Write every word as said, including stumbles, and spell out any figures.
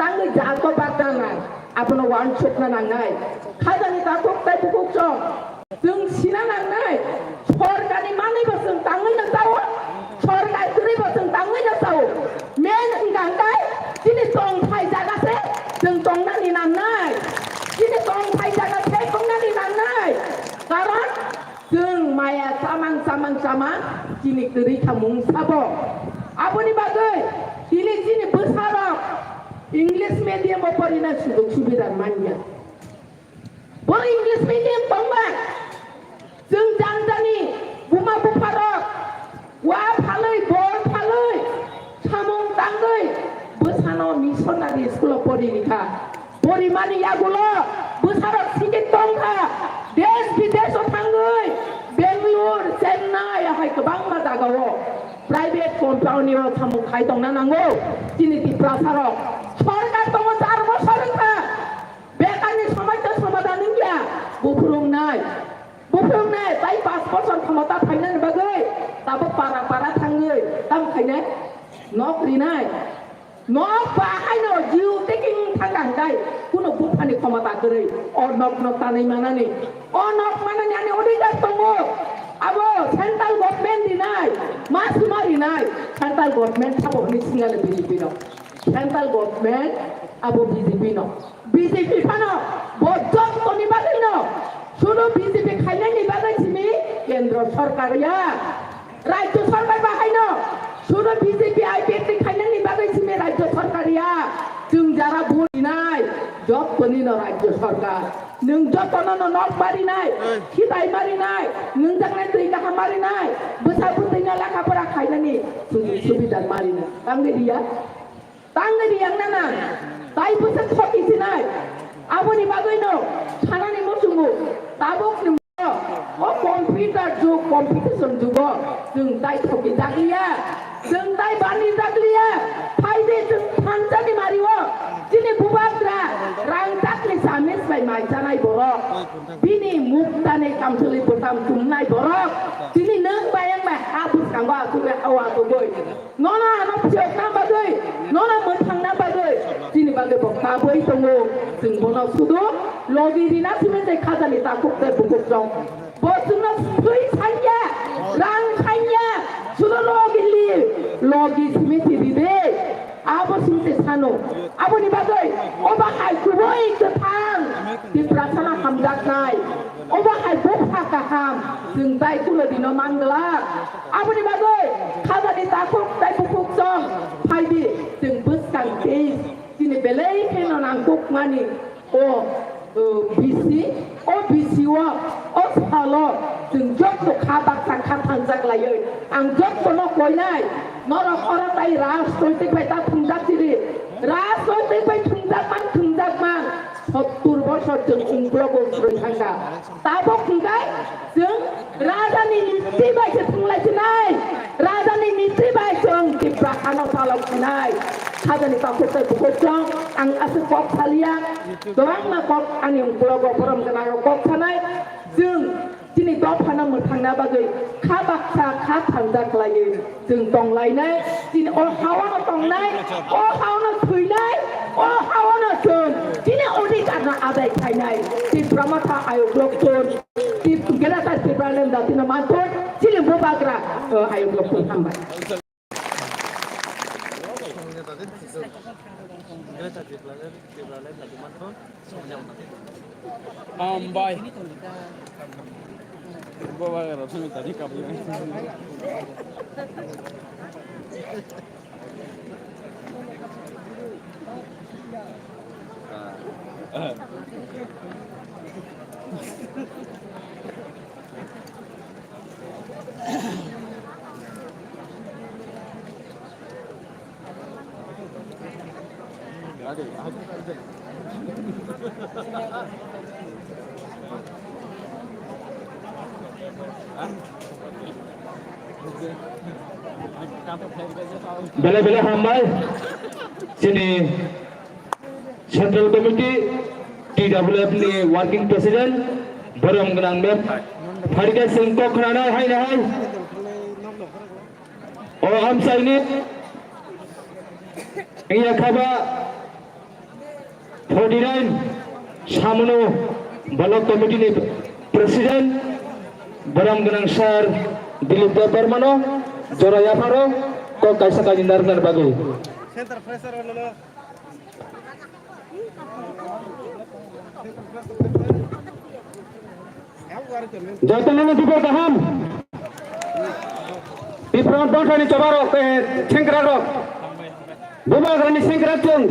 Tangwi jato bakna nang, abono wansukna nangnai. Khajani takhuk tei bukhuk chwng, chwng sina nangnai. Sorkarni manwi bo chwng tangwi no chao, sorkar kwrwi bo chwng tangwi no chao. Men wngkha hwnkhe chini tongthai jaga se chwng tongnani nangnai, chini tongthai jaga se tongnani nangnai. Karon chwng maya chamang chamang chamang chini kwrwi kha mung sabo. Aboni bagwi tini chini bwsarok English medium o porina sujog subida manya. Bo English medium tongma chwng jang jani buma bupharok wa phalwi bor phalwi samung tangwi bwsano missionary school o pori rikha. Porimani yagulo bwsarok sikit tongkha, desh bidesh o thangwi Bangalore, Chennai hai kwbangma jagao private company o samung khai tongna nango. Chini Tiprasarok sorkar tongo char bosor wngkha, bekarni somosta somadan wngya, buphurungnai. Buphurungnai tai panch bochor khomota phainani bagwi tabuk para para thangwi tamo khainai nok rinai. Nok ba haino jiu taking thangkha hwnkhe kuno buphani khomota kwrwi o nok nok tanwi manani. O nok manani ani odhikar tongo. Abo central government rinai, ma sima rinai. Central government sabo hwnwi singnani B J P no. Central government abo B J P no. B J P phano bo jottoni bagwi no sudu B J P khainani bagwi simi kendro sorkar ya. Rajyo sorkar ba haino sudu B J P I P F T khainani bagwi simi rajyo sorkar ya. Chwng jara bui nai jottoni no rajyo sorkar. Nwng jotono no nok marinai, khitai marinai, nwngjaknai twi kaham marinai, bwsa bwtwino lekha pora khainani sujog subida marinai. Tangwi riya? Tangwi riyang nana, tai bwswk thoki sinai. Aboni bagwino sanani muchungo tabukni o computer jug, competition jugo chwng tai thoki jakliya, chwng tai bani jakliya. Phaidi chwng thangjani mario, chini bubagra rangchakni samis bai mai chanai borok, bini muktani kamchwlwi bwtam chumnai borok, chini nwng bayang bai ha bwskango achugwi hao achugwi. Nono ano phiyokna bagwi, nono mwthangna bagwi, chini bagwi bo kabui tongo. Chwng bono sudu logi rina simi tei khajani takhuk tei bukhuk rok. Bo chwngno thwi sanya, rang sanya, sudu logi li, logi simi thwi ride. Abo simi tei sano. Aboni bagwi oba hai kubui kwthang Tiprasano hamjaknai. Obo hai bupha kaham, chwng tai kuno dino manglak. Aboni bagwi khajani takhuk tai bukhuk chwng phaidi, chwng bwskang tei chini belai kheno nangkukmani o, o B C, o B C o, o salo chwng jotto kha baksa kha thangjak laiwi ang jottono koinai. Norok oro tai rajnoitik bai ta thwngjak chiri, rajnoitik bai thwngjak man, thwngjak man. Sottur bosor chwng ungklogo swrwng thangkha. Tabuk hwnkhe chwng rajani niti bai se thwnglai sinai, rajani niti bai chwng Tipra hano chalok sinai. Khajani takhuk tei bukhuk chwng ang aswk kok saliya, kwbangma kok ani ungklogo borom gwnangrok kok sanai. Chwng chini dophano mwthangna bagwi kha baksa kha thangjak laiwi chwng tonglainai, chini o haono tongnai, o haono thwinai, o haono chwng chini odhikarno adai khainai. Tipra Motha ayuklok thun, Tip-, Greater Tipraland jatino manthun, chini bubagra, o, ayuklok thun. Hambai. Hambai. Bo bagwi rw thangwi tani kabwi. Belai belai hambai. Chini Central Committee, T W F ni Working President, borom gwnang mem, pharikhe chwng kok khwnanai haino hai. O amchaini wngya khaba forty nine Samono Block Committee ni President, borom gwnang sir Dilip Debbarmano jora yapharo kok kaisa kainwi narwknani bagwi. Jotono no dubor kaham. Tipra Mothani chobarok, eh, sengkrakrok. Bubagrani sengkrak chwng.